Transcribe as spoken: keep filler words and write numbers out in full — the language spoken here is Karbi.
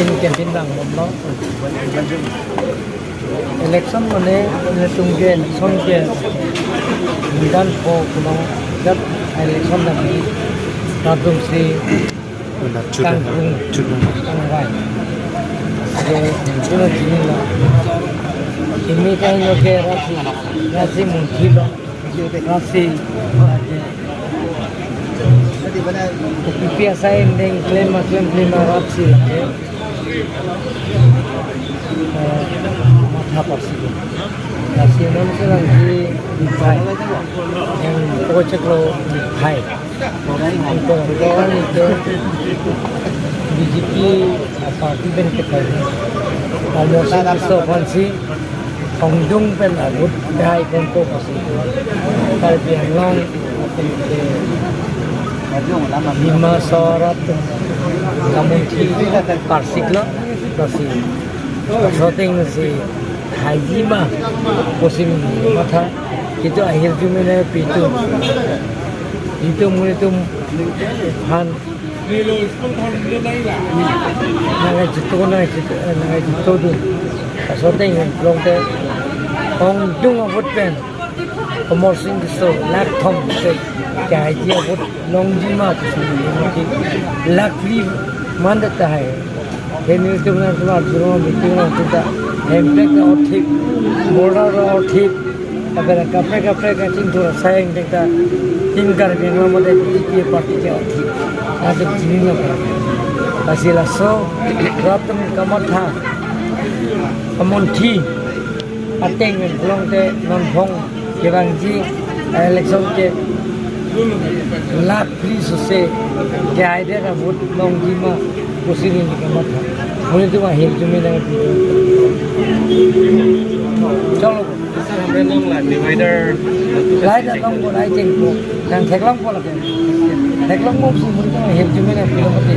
Campaign vang bomlo. Election mane, ilitum ke election ke dan po kuno jat election dan ni. Radum si Wala chuda. Kangkung. Chuda. Kangvai. Ake kuno chinilo. Kimi kailo ke rasi, rasi munthilo. Rasi, ake. P P S I endeng claim, claim, claim rasi, ake. Eh, matha parsi. Rasi non se lang di hai. Yang pokok cheklo hai. Angkor angkor itu B J P party pen ketai. Kalau sing so fancy, ongdung pen abut dai kon ko pasi. Karbi Anglong, Dima Sorat, kamunthi parsik lo, pasi. Shooting si haji ma, pusi matha, itu ahirjume nangpitu. Itu muni tum han. Nangkachito, nangkachito, nangkachito dun. Shooting along te ongdung abut pen. Amarsing Tisso lakh thom se kahaiji abut longji ma pusi lakh phli mandet tahai. Hini tum nangtum arjulong meeting nangtum ta hempek ta othip, border ta othip, apara kaprek kaprek kachingthur asai angdeng ta tin Karbi Anglong mate B J P party ke othip. Ado chinilo. Lasi laso rat atum kamatha, kamunthi ateng along te non phong kevangji election ke lakh phli suse ke aide ra vote longji ma pusi neli kamatha. Muni tum ahirjume nangpi. Chalo. Sir, हमरे लोग ला divider. Lai ta longpo, lai chengpo. Nang theklongpo lake. Theklongpo si muni tum ahirjume nangpi lo mati.